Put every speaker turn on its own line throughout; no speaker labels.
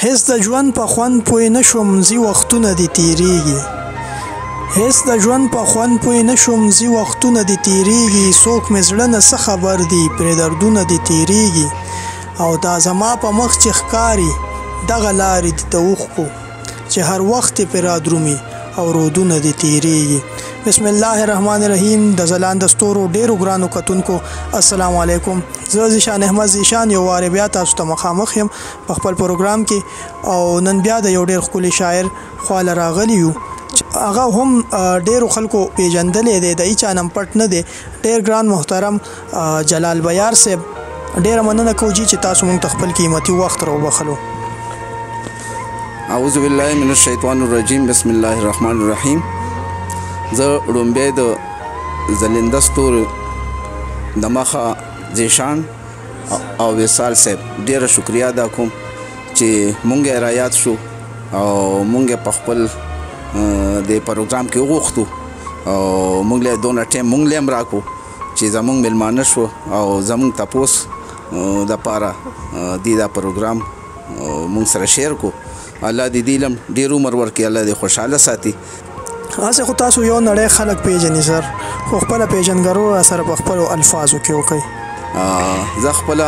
هیڅ د ژوند په خوند پوه نه شوم، ځي وختونه دي تیریږي. هیڅ د ژوند په خوند پوه نه شوم، ځي وختونه دي تیریږي. څوک مې زړه نه څه خبر دي، پرې دردونه دي تیریږي. او دا زما په مخ چې ښکاري دغه لارې دي د اوښکو، چې هر وخت یې پرې رادرومي او رودونه دي تیریږي. بسم الله الرحمن الرحیم. د ځلاند ستورو ډیرو ګرانو کتونکو السلام علیکم. زه ذیشان احمد ذیشان یو وارې بیا تاسو ته مخامخ یم په خپل پروګرام کې، او نن بیا د یو ډیر ښکلي شاعر خواله راغلی یو. هغه هم ډیرو خلکو پیژندلی دی، د هیچا نه پټ نه دی. ډیر ګران محترم جلال بیار صاحب، ډیره مننه کوو جي چې تاسو موږ ته خپل قیمتي وخت راوبخلو.
اعوذ بالله من الشیطان الرجیم، بسم الله الرحمن الرحیم. زه ړومبی د ځلنده ستوري د مخه ذیشان او وصال صاحب ډېره شکریه ادا کوم چې مونږ یې رایاد شو او مونږ یې په خپل د پروګرام کې وغوښتو، او مونږ له دونه ټایم مونږ له هم راکړو چې زمونږ مېلمانه شو او زمونږ تپوس دپاره دې دا پروګرام مونږ سره شیر کړو. الله دې دې لم ډېر عمر ورکړي، الله دې خوشحاله ساتي.
هسې خو تاسو یو نړۍ خلک پیژني سر، خو خپله پیژندګرو را سره په خپلو الفاظو کې وکړئ.
زه خپله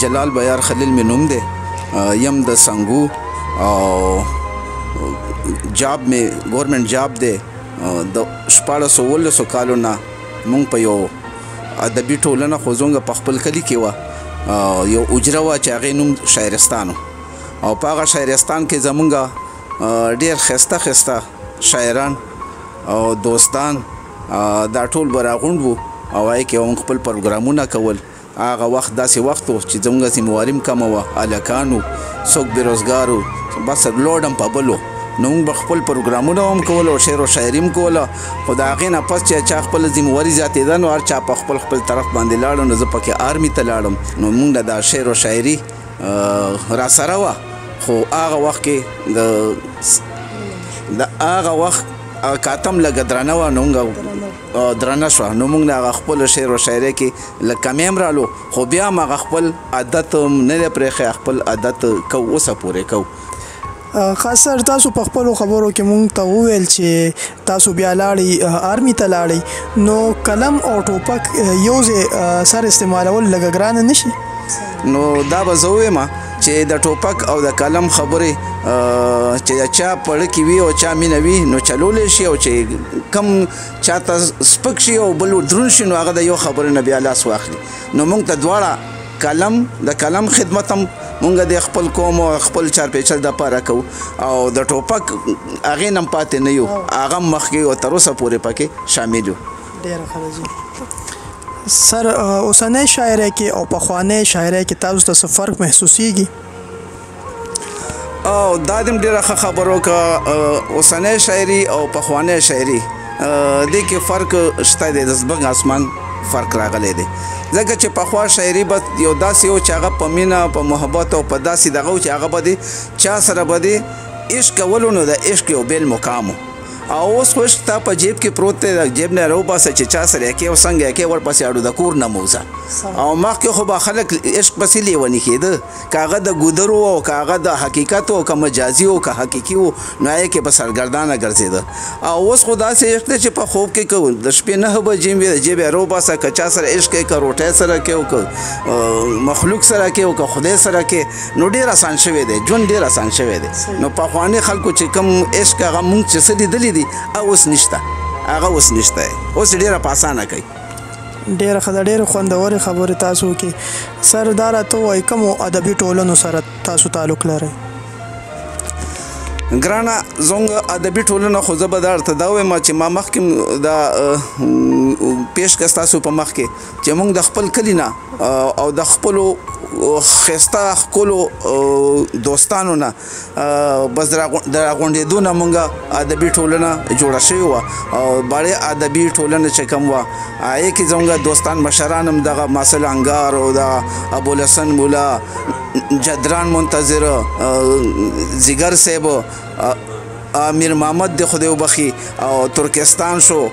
جلال بیار خلیل مې نوم دی، یم د سنګو او جاب مې ګورنمنټ جاب دی. د 1617 کالو نه مونږ په یو ادبي ټولنه خو زمونږ په خپل کلي کې وه، یو اجره وه چې هغې نوم شاعرستان و، او په هغه شاعرستان کې زمونږ ډېر ښایسته ښایسته شاعران او دوستان دا ټول به راغونډ وو، او هغې کې موږ خپل پروګرامونه کول. هغه وخت داسې وخت و چې زمونږ ذمهواري هم کمه وه، هلکان وو، څوک بېروزګار وو، بس لوډ هم په بل و. نو موږ به خپل پروګرامونه هم کول او شعر او شاعري هم کوله. خو د هغې نه پس چې چا خپله ذمهواري زیاتېده نو هر چا په خپل خپل طرف باندې لاړو. نو زه پکې آرمي ته لاړم، نو موږ نه دا شعر او شاعري راسره وه. خو هغه وخت کې د هغه وخت کاتم لږه درنه وه، نو موږ درنه شوه، نو موږ نه هغه خپل شعر او شاعرۍ کې لږ کمی هم رالو، خو بیا هم هغه خپل عادت هم نه دی پرېښی، خپل عادت کوو اوسه پورې کوو.
خاص سر تاسو په خپلو خبرو کې مونږ ته وویل چې تاسو بیا لاړئ آرمي ته لاړئ، نو قلم او ټوپک یو ځای سر استعمالول لږه ګرانه نه شي؟
نو دا به زه ووایم چې د ټوپک او د قلم خبرې چې د چا پړه کې وي او چا مینه وي نو چلولی شي، او چې کم چا ته سپک شي او بل دروند شي نو هغه د یو خبرې نه بیا لاس واخلي. نو مونږ ته دواړه قلم د قلم خدمت هم مونږ د خپل قوم او خپل چارپیچل دپاره کوو، او د ټوپک هغې نه هم پاتې نه یو، هغه هم مخکې او تر اوسه پورې پکې شامل یو.
ډېره ښه ده جي. سر اوسنۍ شاعرۍ کې او پخوانۍ شاعرۍ کې تاسو ته څه فرق محسوسیږي؟
او دا دې هم ډېره ښه خبره وکړه. اوسنۍ شاعري او پخوانۍ شاعري دې کې فرق شته دی، د ځمکې اسمان فرق راغلی دی. ځکه چې پخوا شاعري به یو داسې و چې هغه په مینه، په محبت او په داسې دغه و چې هغه به دې چا سره به دې عشق کولو، نو د عشق یو بېل مقام و. او اوس خو عشق تا په جیب کې پروت دی، د جیب نه راوباسه چې چا سره یې کې او څنګه یې کې ورپسې اړو د کور نه مه وځه. او مخکې خو به خلک عشق پسې لیوني کېده، که هغه د ګودر و او که هغه د حقیقت و، که مجازي و که حقیقي و، نو هغې کې به سرګردانه ګرځېده. او اوس خو داسې عشق دی چې په خوب کې که د شپې 9 بجې وي د جیب یې راوباسه، که چا سره عشق کوې، که روټۍ سره کوې او که مخلوق سره کوې او که خدای سره کوې، نو ډېر اسان شوی دی، ژوند ډېر اسان شوی دی. نو پخواني خلکو چې کوم عشق هغه مونږ چې څه لیدلي دي هغه اوس نشته، هغه اوس نشته، اوس ډېره په اسانه کوي.
ډېره ښه ده، ډېرې خوندورې خبرې تاسو وکړې. سر دا راته ووایئ کومو ادبي ټولنو سره تاسو تعلق لرئ؟
ګرانه زموږ ادبي ټولنه خو زه به درته دا ووایم چې ما مخکې دا پیش کړه ستاسو په مخ کې چې موږ د خپل کلي نه او د خپلو ښایسته ښکلو دوستانو نه بس د راغونډېدو نه موږ ادبي ټولنه جوړه شوې وه. او بړې ادبي ټولنه چې کوم وه هغې کې زموږ دوستان مشران هم دغه ماسل انګار او د ابوالحسن مولا، جدران منتظر، ځیګر صاحب، امیر محمد د خدای وبخښي، او ترکستان شو،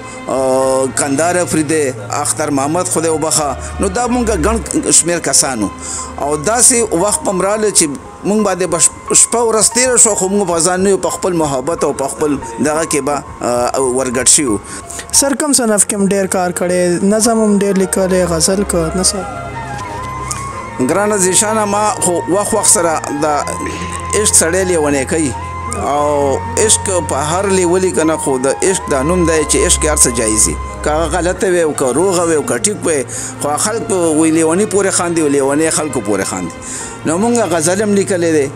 کندهار افریدی، اختر محمد خدای وبخښه. نو دا مونږ ګڼ شمېر کسانو، او داسې وخت به هم راغله چې مونږ باندې به شپه ورځ تېره شوه، خو مونږ به ځان نه یو په خپل محبت او په خپل دغه کې به ورګډ شوي وو.
سر کوم صنف کې هم ډېر کار کړی، نظم هم ډېر لیکلی، غزل که نثر؟
ګرانه ذیشانه، ما خو وخت وخت سره د عشق سړی لیونی کوي، او عشق په هر لیولي که نه، خو د عشق دا نوم دی چې عشق هر څه جایز وي، که هغه غلطه وي او که روغه وي او که ټیک وي، خو خلک وایي لیوني پورې خاندي او لیونی خلکو پورې خاندي. نو مونږ غزل هم لیکلی دی،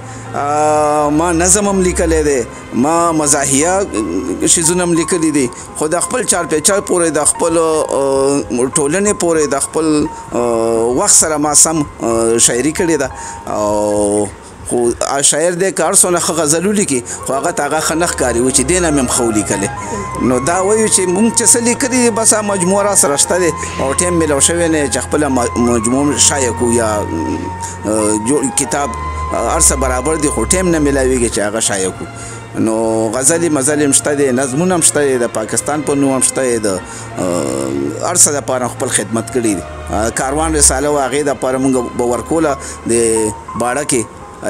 ما نظم هم لیکلی دی، ما مزاحیه شیزونه هم لیکلي دي، خو د خپل چارپیچار پورې، د خپل ټولنې پورې، د خپل وخت سره ما سم شاعري کړې ده. او خو شاعر دی که هر څونه ښه غزل ولیکي، خو هغه ته هغه ښه نه ښکاري و چې دې نه مې هم ښه ولیکلی. نو دا وایو چې مونږ چې څه لیکلي دي بس هغه مجموعه را سره شته دی، او ټایم میلاو شوی نه چې خپله مجموعه شایع کړو یا جوړ کتاب، هر څه برابر دي، خو ټایم نه میلاویږي چې هغه شایع کړو. نو غزلې مزلې هم شته دی، نظمونه هم شته دی، د پاکستان په نوم هم شته دی، د هر څه دپاره خپل خدمت کړی دی. کاروان رساله وه، هغې دپاره مونږ به ورکوله د باړه کې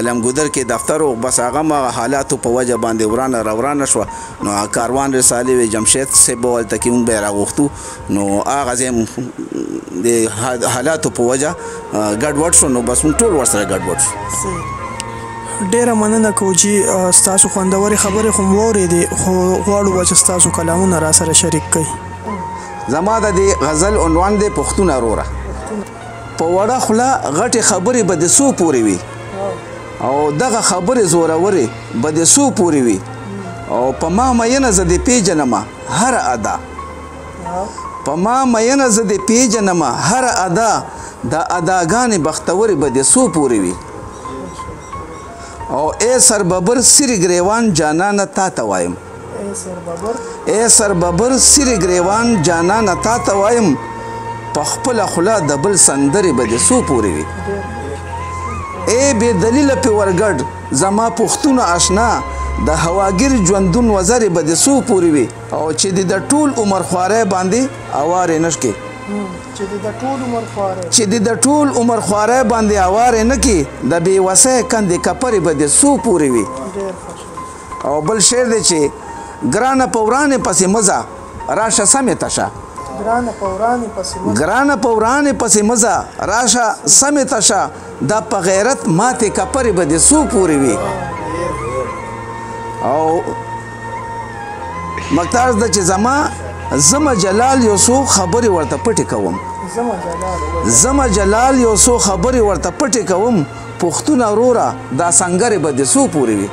لمګودر کې دفتر و، بس هغه هم هغه حالاتو په وجه باندې ورانه راورانه شوه. نو کاروان رسالې وې، جمشید صاحب به هلته کې مونږ به یې راغوښتو، نو هغه ځای د حالاتو په وجه ګډوډ شو، نو بس مونږ ټول ورسره ګډوډ شو.
ډېره مننه کوو جي، ستاسو خوندورې خبرې خو مو واورېدې، خو غواړو به چې ستاسو کلامونه را سره شریک کړئ.
زما د دې غزل عنوان دی پښتونه وروره. په وړه خوله غټې خبرې به د څو پورې وي، او دغه خبرې زورورې به د څو پورې وي، او په ما مینه زه دې پېژنمه هره ادا، په ما مینه زه دې پېژنمه هره ادا، د اداګانې بختورې به د څو پورې وي، او ای سرببر سري ګریوان جانانه تا ته وایم، ای سرببر سري ګریوان جانانه تا ته وایم، په خپله خوله د بل سندرې به د څو پورې وي، ای بې دلیله پې ورګډ زما پښتونه اشنا، د هواګیر ژوندون وزرې به د څو پورې وي، او چې دې د ټول عمر خوارۍ باندې اوارې نه شکې، چې دې د ټول عمر خوارۍ باندې اوارې نه کې، د بې وسۍ کندې کپرې به د څو پورې وي. او بل شعر دی چې ګرانه په ورانې پسې مه ځه، راشه سمې ته شه، ګرانه په ورانې پسې مه ځه، راشه سمې ته شه، دا په غیرت ماتې کپرې به د څو پورې وي. او مکتاز ده چې زما زما جلال یو څو خبرې ورته پټې کوم، زما جلال یو څو خبرې ورته پټې کوم، پښتونه وروره دا سنګرې به د څو پورې وي.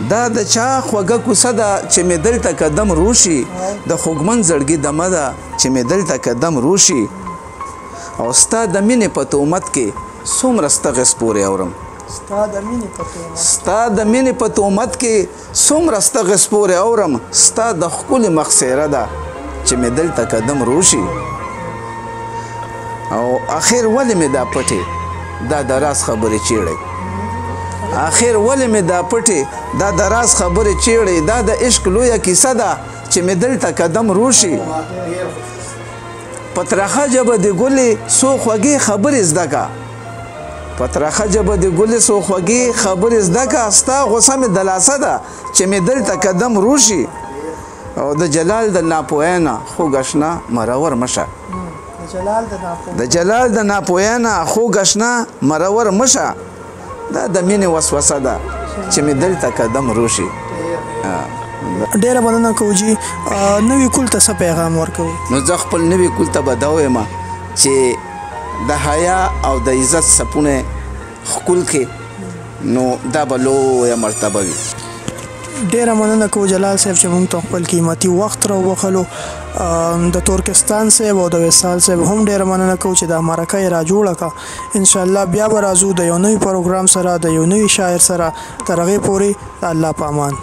دا د چا خوږه کوڅه ده چې مې دلته قدم روشي، د خوږمن زړګي دمه ده چې مې دلته قدم روشي، او ستا د مینې په تومت کې څومره ستغې سپورې اورم، ستا د مینې په تومت کې څومره ستغې سپورې اورم، ستا د ښکلې مخ څېره ده چې مې دلته قدم روشي. او اخر ولې مې دا پټې دا د راز خبرې چیړی، اخر ولې مې دا پټې دا د راز خبرې چیړی، دا د عشق لویه کیسه ده چې مې دلته قدم روشي. په ترخه ژبه د ګلې څو خوږې خبرې زده که، په ترخه ژبه د ګلې څو خوږې خبرې زده که، ستا غوسه مې دلاسه ده چې مې دلته قدم روشي. او د جلال د ناپوهۍ نه خوږ اشنا مرور مه شه، د جلال د ناپوهۍ نه خوږ اشنا مرور مه شه، دا د مینې وسوسه ده چې مې دلته قدم روشي.
ډېره مننه کوو جي. نوي کول ته څه پیغام ورکوئ؟
نو زه خپل نوي کول ته به دا ووایم چې د حیا او د عزت سپونه ښکل کړي، نو دا به لویه مرتبه وي.
ډېره مننه کوو جلال صاحب چې موږ ته خپل قیمتي وخت راوبخلو. د ترکستان صاحب او د وصال صاحب هم ډېره مننه کوو چې دا مرکه یې را جوړه کړه. انشاءالله بیا به راځو د یو نوي پروګرام سره، د یو نوي شاعر سره. تر هغې پورې د الله په امان.